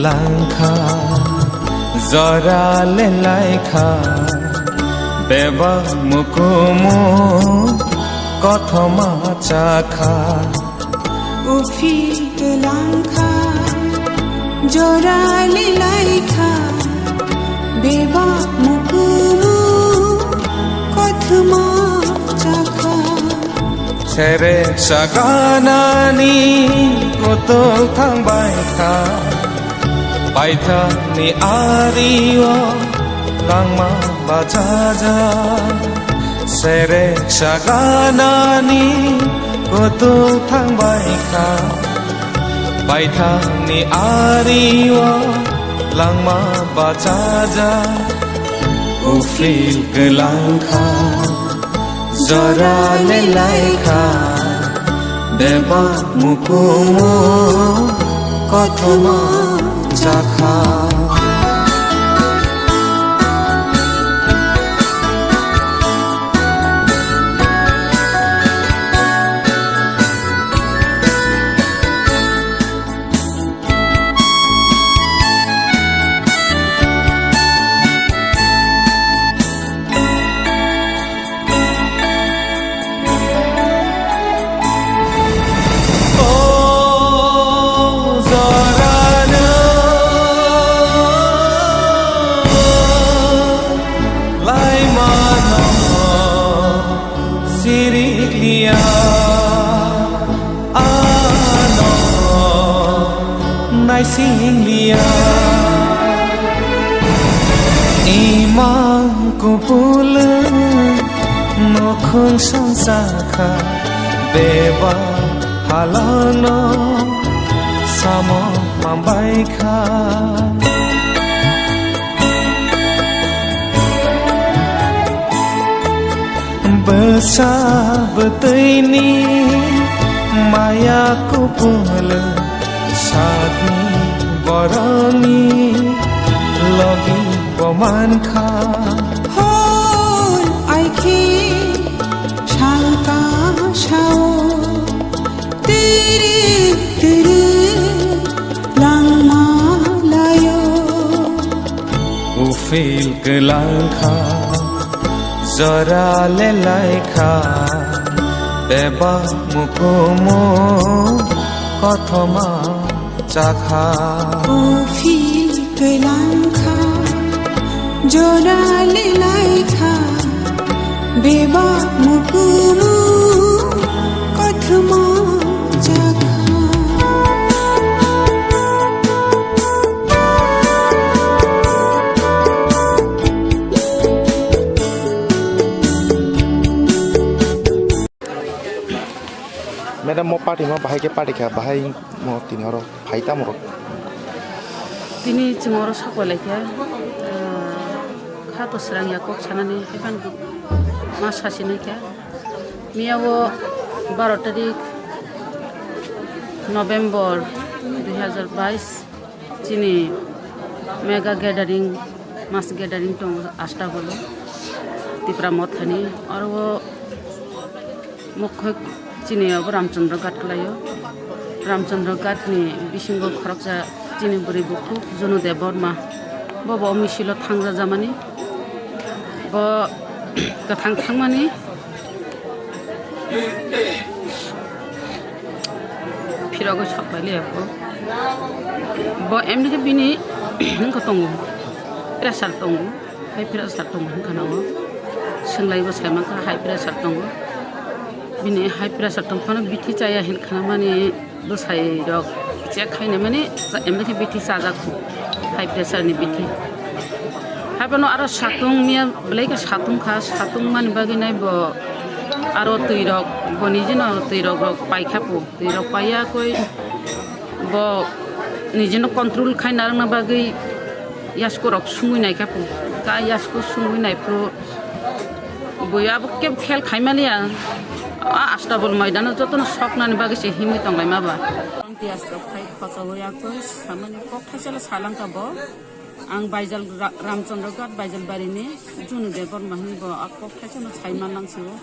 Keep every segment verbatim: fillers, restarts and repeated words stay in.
Langkha, jora le laikha, bebak mukumu kothoma chakha. Uphil kwlangkha, jora le laikha, bebak mukumu kothoma chakha. Sere saganani kutung thangbai kha, paithakni ario langma bachaja. Sere saganani kutung thangbai kha, paithakni ario langma bachaja. Uphil kwlangkha, jora le laikha, bebak mukumu kothoma chakha. O jorano laimano sirikliya, ano naisingliya. Imang kupulung nukhung songsa kha, beba halangno samo mambai kha. Bwsa bwtwini maya kupulung, sakni borokni logi bo mankha. Hor aikhe sangka sao, tiri tiri langma layo. Uphil kwlangkha, jora le laikha, bebak mukumu kothoma chakha. Uphil kwlangkha, jora le laikha, bebak mukumu kothoma chakha. Madam, mo party mo bahai khe party kha, bahai mo tini oro phai tamo rok? Tini chwng oro sapai lai kha, ah, kha to srang ya kok sanani, haiphano ma sasi nai kha. Miya o baro tarik November dui hazar bais. Chini mega gathering, mass gathering tongo Astabolo, Tipra Mothani. Oro o mokhe chini abo Ramchandra Ghat kwlaio. Ramchandra Ghat ni bisingo khoroksa chini bwrwi bukhuk Junu Debbarma. Bobo o misilo thangjajamani. Bo kwthang thangmani. Phirogwi sok pai liya bo. Bo M D khe bini wngkha tongo. Pressure tongo. High pressure tongo wngkha na o. Swnglaio bo sai mankha high pressure tongo. Bini high pressure tong phano bithi chaya hinkha na mani. Bwsai rok check khaina mani, emni khe bithi chajak, high pressure ni bithi. Haiphano aro satung miya belai khe satung kha, satung mani bagwi nai bo aro twi rok, bo nijino twi rok rok pai kha po, twi rok paiya koi bo nijino control khaina rwna bagwi yasku rok sungwi nai kha po, ta yasku sungwi nai phuru. Bui abo kebo khel khaimaliya. A Astabol maidano jotono soknani bagwi se himwi tonglaima ba. Tiyas rok khai khochaui akoi samani kok thaisala salangka bo. Ang Baijal Ra-, Ramchandra Ghat Baijal barini Junu Debbarma hwnwi bo a kok thaisano saiman lang sio.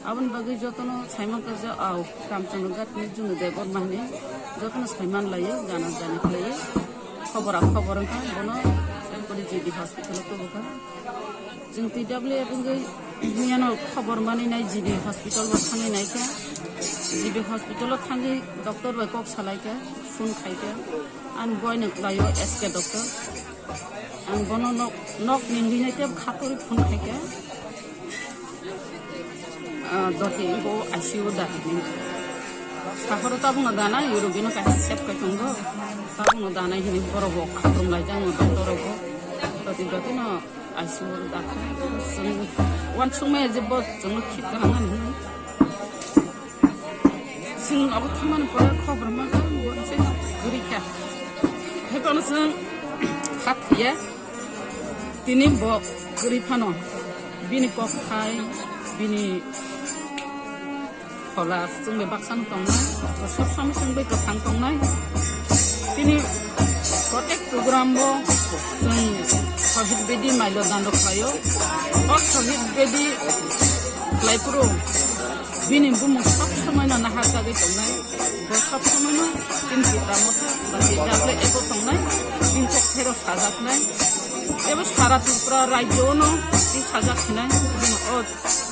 Aboni bagwi jotono saiman kajak au Ramchandra Ghat ni Junu Debbarma hwnwi jotono saiman laio, jana jani khlaiwi. Khobor ang khobor wngkha, bono G B hospital o tubukha. Chwng T W F wngwi miyano khobor manwi nai G B hospital o thangwi naikha. G B hospital o thangwi doctor bai kok salaikha, phone khaikha. Ang boino klaio S K doctor. Ang bono nok, nok ningwi nai tei khatorwi phone khaikha. Ah, doti bo I C U da. Sahoro tabukno dana, European kaisa sep kai tongo. Tabukno dana hini borok bo khatung lai jang doctor rok bo. Doti doti no I C U da. Chwng uansukmaya je bo chwngno khit kana nani hini. Chwng abo thangmani pore khobor ma kha, bo se guri kha. Hai phano chwng kha thwiya. Tini bo guri phano bini kok thai, bini phola chwng bai baksa no tongnai. Bo sob somoi chwng bai kwthang tongnai. Tini protek program bo chwng Shahid Bedi mailo dando khlaio. O Shahid Bedi khlai phuru bini bumung sob somoi no nahar jagwi tongnai. Bo sob somoi no chini Tipra Motha ba T W F o tongnai. Bini kok phero sajaknai. Tebo sara Tripura rajyo no twi sajak hinai. Bini o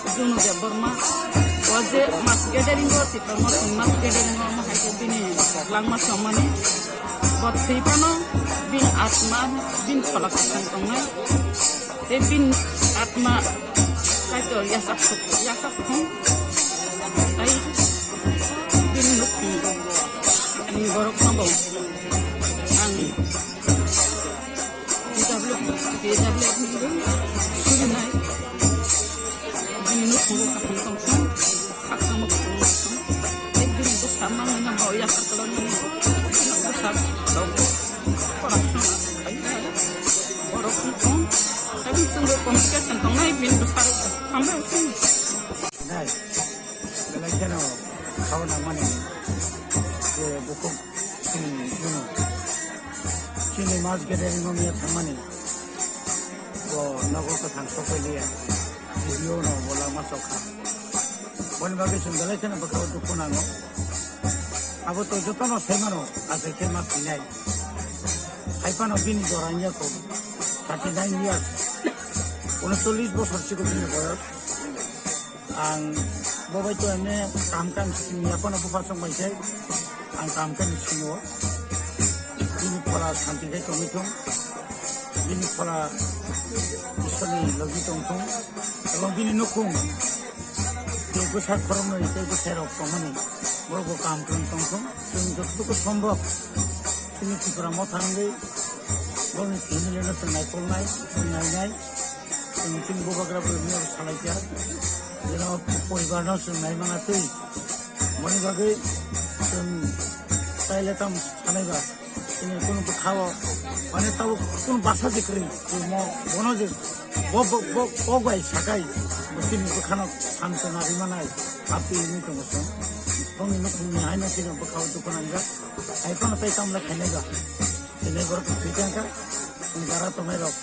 Junu Debbarma, o je mass gathering o, Tipra Motha ni mass gathering o, omo hai khe bini langma chongmani. Bo thwi phano bini atma, bini phola kwthang tongnai. Tei bini atma Kaitor yasak suk, yasak thung. Tai bini nukhung ni borok no bo ang P W, P W ni surinai. Bini nukhungo kaham tongthung, khakchangma kaham tongthung. Tei bini bwsa mangwi no bo yakar kwlangmani bwsa rok khorang song borok wngthung. Tei bini chwngbo complication tongnai bini bwsa rok hambai wngthung. Nai, belai kheno khauna mani je bukhuk chini, chini mass gathering o miya thangmani. Bo nogo kwthang sokoi liya. Video no bo langma chokha. Boni bagwi chwng belai kheno bwkhao dukhu nango. Abo to jotono sai mano, achai khe ma thinai. Hai phano bini jora wngya kho, thirty nine years. Unocholish bosor chikon bini boyos. Ang bo bai to emne kam kam simi ya, kono buphar song bai sai ang kam kam simi o. Bini phola santi khai tongwi thung, bini phola Iswrni logi tong thung, ebong bini nukhung tei bwsa khoroknwi tei bwsai rok tongmani borok bo kam kwrwng tong thung. Chwng jototoku sombok chini Tipra Motha wngwi borokni family no chwng naikolnai, chwng nainai. Chwng chini bubagra bwrwini abo salaikha, jeno poribar no chwng naimana twi. Boni bagwi chwng taile tamo sanaiba, chini kunu bwkhao, mane tabo kunu basa je kwrwi, chwng mo bono je bo, bo, bo, kok bai sakai, bo chini bwkhano samsona rimanai, aphi hinwi tongo chwng. Bongni nukhungni haino chini bwkhao dukhu nangjak, hai phano tei tamle khainaiba. Chini borok thwi tangkha, chini jara tongnai rok.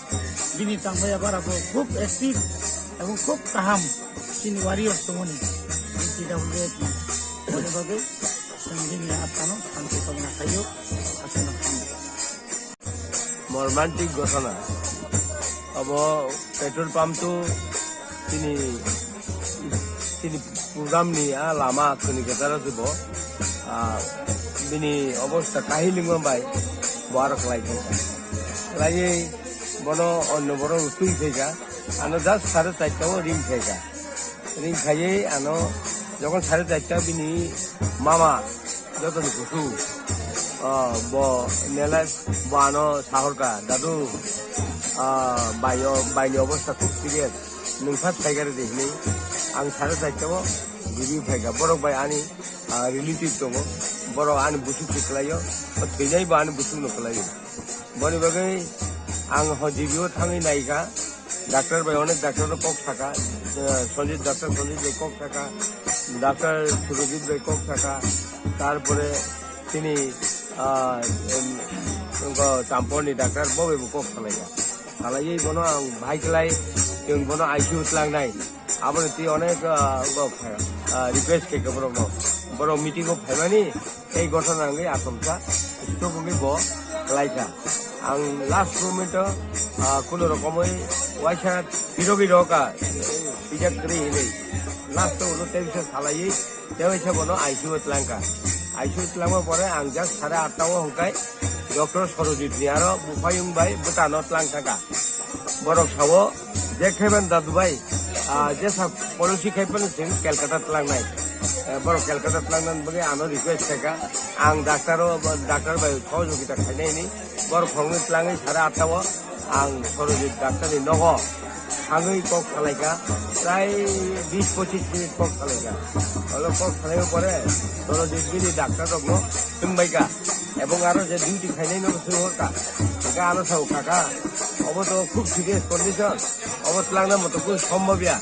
Bini tangmaya bara bo khub active ebong khub kaham chini warriors tongmani. Chini T W F ni. Boni bagwi chwng bini aphano santi tongna khaio, aswkno khaio. Mormantic ghotona. Abo petrol pump to chini, chini program ni a lama kuni ketaro se bo, ah, bini obosta kahilingma bai bo aro khlai khaikha. Khlaiwi bono onno borok twi khaikha. Ano just sare charta o ring khaikha. Ring khaiwi ano jokon sare charta bini mama jotoni kusu, ah, bo nelai bo ano sahorkha, "Dadu, ah, bai o, baini obosta khub serious, nwng phai phaikha rw di," hinwi ang sare charta o review phaikha. Borok bai ani, ah, relative tongo, borok ani busuk se kwlaio, o thwinai bo ani busuk no kwlaio. Boni bagwi ang ho G B o thangwi naikha, doctor bai onek doctor no kok sakha, eh, Sanjit doctor Sanjit bai kok sakha, doctor Surojit bai kok sakha, tarpore chini, ah, em, wngkha Champor ni doctor bo bai bo kok salaikha. Salaiwi bono ang bahai kwlai, chwng bono I C U tlangnai. Aboni twi onek, ah, wngkha, ah, request khaikha borokno. Borok meeting o phaimani, tei ghotona wngwi achomsa, stop wngwi bo kwlaikha. Ang last moment o, ah, kuno rokomoi waisa pirogi roka, pijak kwrwi hinwi. Last o ulo tei bisa salaiwi, tei waisa bono I C U o tlangka. I C U tlangma pore ang just sare atta o hwnkhe Doctor Sorojit ni aro buphayung bai bwtano tlang thangka. Borok sao, je khaiban dadu bai, ah, jesa policy khai phano chwng Calcutta tlangnai. Eh, borok Calcutta tlangnani bagwi ano request khaika. Ang doctor o, doctor bai sohojogita khainai ni. Borok khoroknwi tlangwi sare atta o ang Sorojit doctor ni nogo thangwi kok salaika. Prai bis pochis minute kok salaika. Olo kok salai pore Sorojit bini doctor rokno swngbaika. Ebong aro je duty khainai no swng horka. Hwnkhe ano sao, "Kaka, obo to khub serious condition. Obo tlangna moto kunu sombhob ya."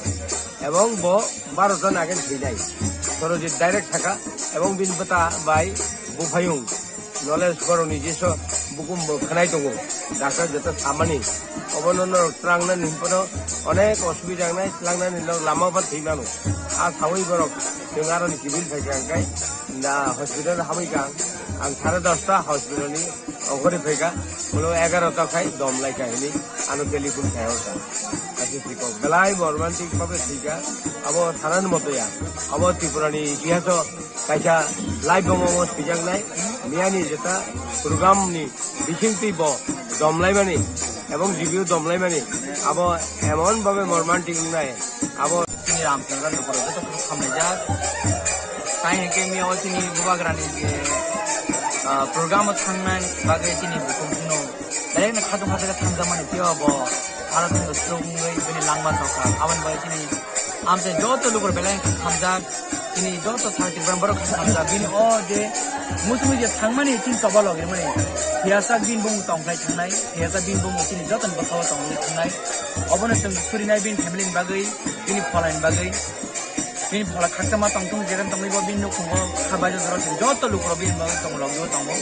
Ebong bo baro jona age thwijai. Sorojit direct thaka ebong bini bwta bai buphayung. Knowledge borokni jeso bukum bo khwnai tongo. Doctor joto samani. Obono norok tlangnani hinphano onek osubida wngnai, tlangnani norok lama bo thwi mano. A sawi borok chwng aroni civil phaikha hwnkhe na hospital hamwi kha ang. Ang sare dosta hospital ni ongkhorwi phaikha. Ulo egarota khai dom laikha hinwi ano telephone khai horkha. Aswk thwikok belai bo romantic babe thwikha. Abo sanani moto ya. Abo Tripura ni itihaso kaisa live bomo mo swijaknai, miyani jeta program ni bisingtwi bo domlaimani ebong jibiyo domlaimani, abo emon babe mormantik wngnai, abo chini Ramchandra Nukro joto kunu khamlaijak. Tai hwnkhe miya o chini bubagrani je, ah, program o thangnani bagwi chini bukhuk bino belai no khatung khatung khe thangjamani, tei bo aro chwngno swrwngwi bini langma tongkha, aboni bagwi chini amchai joto lukur belai khamjak. Chini joto sal Tripura borok hamjak bini o je muchungwi je thangmani chini toba logirmani. Phiyasak bini bumung tongkhlai thangnai, phiyasak bini bumung chini jotoni bwkhao tongwi thangnai. Obono chwng surinai bini family ni bagwi, bini pholani bagwi. Bini phola khakchangma tongthung, jeran tongwi bo bini nukhungo kha baijak jorok chwng joto lukurok bini bagwi tongmolok tongo.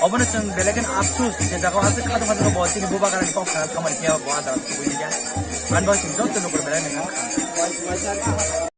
Obono chwng belai kheno apsus je jagao aswk khatung khatung bo chini bubagrani kok sana tongmani phiya bo ada tubui ya. Ani bagwi chwng joto lukurok belai kheno kha.